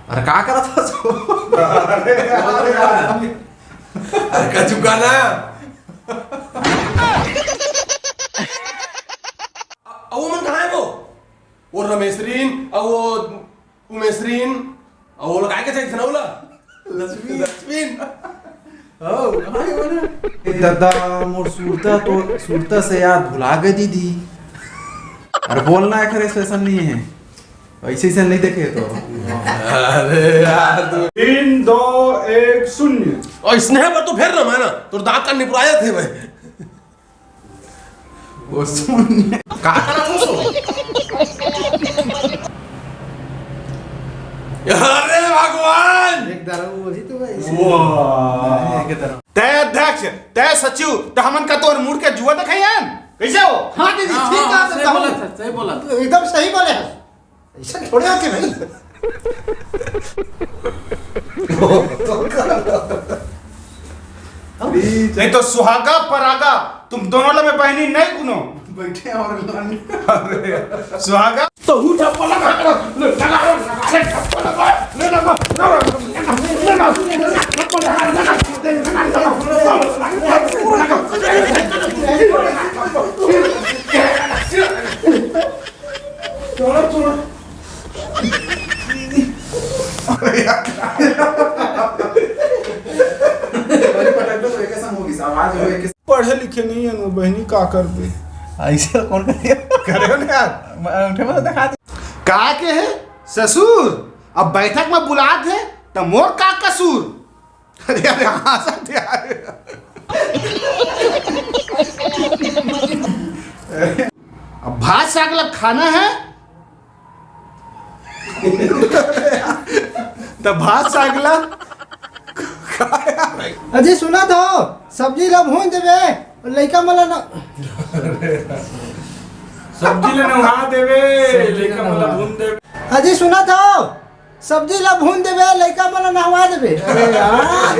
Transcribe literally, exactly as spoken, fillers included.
अरे का करत हस? अरे का चुका ना। अ-, अउ मन कहाँ हे वो? वो रमेशरीन, अउ वो उमेशरीन, अउ वो काय के चाहिए ना ओला? लक्ष्मी। लक्ष्मी। ओ, कहाँ हे वो ना? ए दादा, मोर सुरता तो, सुरता से याद भुला गे दीदी। अरे बोलना है खरे, ऐसा नहीं है। ऐसे, ऐसे नहीं देखे तो। अरे यार, तू तीन, दो, एक, शून्य। अउ इसने बर तो फेर ना मैं ना, तोर दांत कान निपुराए थे मैं। वो सुन। का करत हो सो? अरे भगवान! एक दारू बोली तो भाई। वाह। एक दारू। तय अध्यक्ष, तय सचिव, त हमन का तोर मूड के जुआ देखायन? कैसे हो? हाँ दीदी, हाँ, ठीक हाँ, बात सही है, बोला था, सही बोला था। एकदम सही बोले हैं। ऐसा थोड़े होते भाई। नहीं तो सुहागा परागा, तुम दोनों ला मैं बहिनी नहीं गुनो। बैठे और लौंडे। अरे, सुहागा। तो हूँ ठप्पा लगा, लगा, लगा, लगा, लगा, ठप्पा लगा, ले लगा, लगा, लगा, लगा, ठप्पा लगा, लगा, लगा, लगा। छोड़ो, छोड़ो। अरे यार। पहले पटक दो, तो एक ऐसा होगी, आवाज हो एक। पढ़े लिखे नहीं है वो बहनी, का करबे? ऐसे कौन कर दिया? करे हो ना यार। म-, अंगूठे में तो दिखा दे। का के है ससुर? अब बैठक में बुलात है, त मोर का कसूर? अरे, अरे, हाँ, सत्य, अरे। अब भात साग ला खाना है, त भात साग ला। अजी, सुना था, सब्जी ला भून देबे, लइका मन ला ना। सब्जी ला नहा देबे, लइका मन ला भून देबे। अजी, सुना था, सब्जी ला भून देबे, लइका मन ला नहवा देबे। अरे यार।